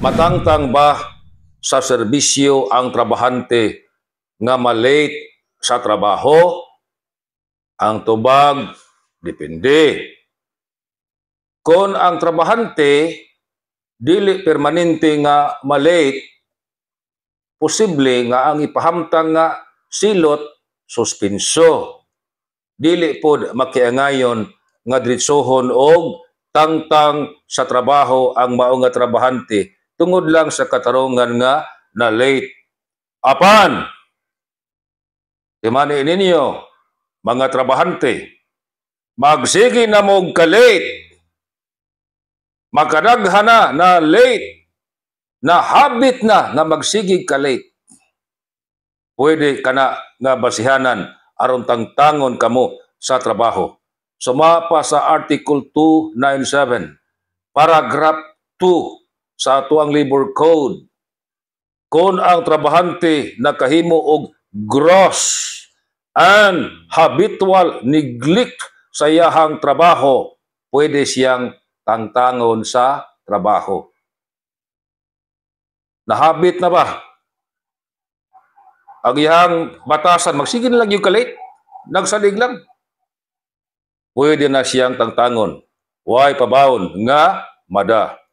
Matangtang ba sa serbisyo ang trabahante nga malate sa trabaho? Ang tubag, depende. Kung ang trabahante dili permanente nga malate, posible nga ang ipahamtang nga silot suspenso. Dili pod makiangayon nga diretsohon og tangtang sa trabaho ang mao nga trabahante tungod lang sa katarungan nga na late. Apan, timani ninyo, mga trabahante, magsige na mo ka-late, makadaghana na late, na habit na nga magsige ka-late, pwede kana nga basihanan aron tangtangon kamo sa trabaho. Sumapa sa Article 297, Paragraph 2 sa atuang Labor Code. Kung ang trabahante nakahimo og gross and habitual neglect sa iyahang trabaho, pwede siyang tangtangon sa trabaho. Nahabit na ba? Ang iyang batasan, magsige na lang yung ka-late, nagsalig lang. Pwede na siyang tangtangon. Way pabawon nga mada.